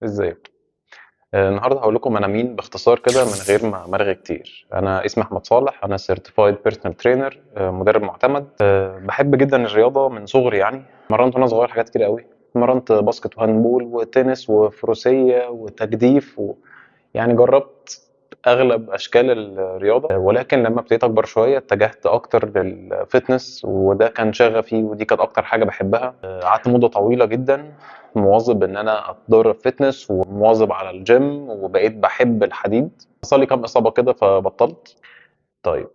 ازيكم؟ النهارده هقول لكم انا مين باختصار كده من غير ما مرغي كتير. انا اسمي احمد صالح، انا certified personal trainer، مدرب معتمد. بحب جدا الرياضة من صغري، يعني مرنت وانا صغير حاجات كتير قوي. مرنت basket و handball وتنس وفروسيه وتجديف يعني جربت اغلب اشكال الرياضة، ولكن لما ابتديت اكبر شوية اتجهت اكتر لل fitness، وده كان شغفي ودي كانت اكتر حاجة بحبها. قعدت مده طويلة جدا مواظب ان انا اتدرب fitness ومواظب على الجيم، وبقيت بحب الحديد. حصل لي كام اصابه كده فبطلت. طيب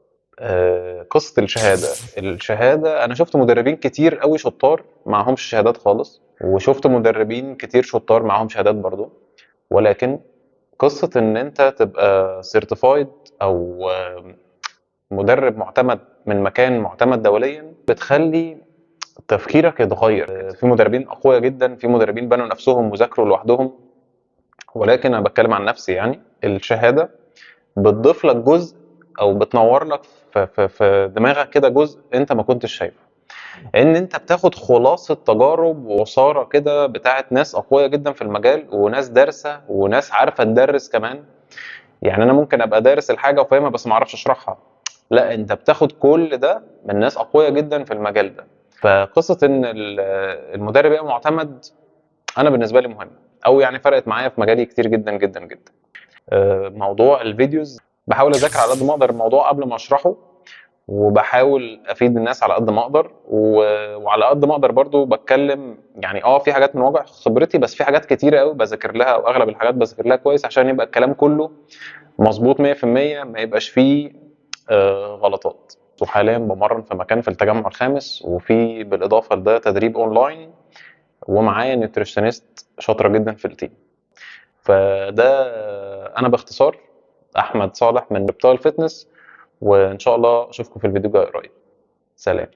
قصة الشهادة انا شفت مدربين كتير قوي شطار معهمش شهادات خالص، وشفت مدربين كتير شطار معاهم شهادات برضو، ولكن قصة ان انت تبقى certified او مدرب معتمد من مكان معتمد دوليا بتخلي تفكيرك يتغير. في مدربين اقوياء جدا، في مدربين بنوا نفسهم وذاكروا لوحدهم، ولكن انا بتكلم عن نفسي. يعني الشهادة بتضيف لك جزء او بتنور لك في دماغك كده جزء انت ما كنتش شايفه، ان انت بتاخد خلاصه تجارب وعصاره كده بتاعت ناس اقوياء جدا في المجال، وناس دارسه وناس عارفه تدرس كمان. يعني انا ممكن ابقى دارس الحاجة وفاهمها بس ما اعرفش اشرحها، لا انت بتاخد كل ده من ناس اقوياء جدا في المجال ده. فقصة ان المدرب يبقى معتمد انا بالنسبة لي مهمة، او يعني فرقت معايا في مجالي كتير جدا جدا جدا. موضوع ال videos بحاول اذاكر على قد ما اقدر الموضوع قبل ما اشرحه، وبحاول افيد الناس على قد ما اقدر، وعلى قد ما اقدر برضو بتكلم. يعني في حاجات من واقع خبرتي، بس في حاجات كتيرة قوي بذاكر لها، او اغلب الحاجات بذاكر لها كويس عشان يبقى الكلام كله مظبوط 100%، ما يبقاش فيه غلطات. وحاليا بمرن في مكان في التجمع الخامس، وفي بالاضافة لده تدريب اونلاين، ومعايا nutritionist شاطرة جدا في ال team. فده انا باختصار احمد صالح من Reptile Fitness، وان شاء الله اشوفكم في الفيديو الجاي قريب. سلام.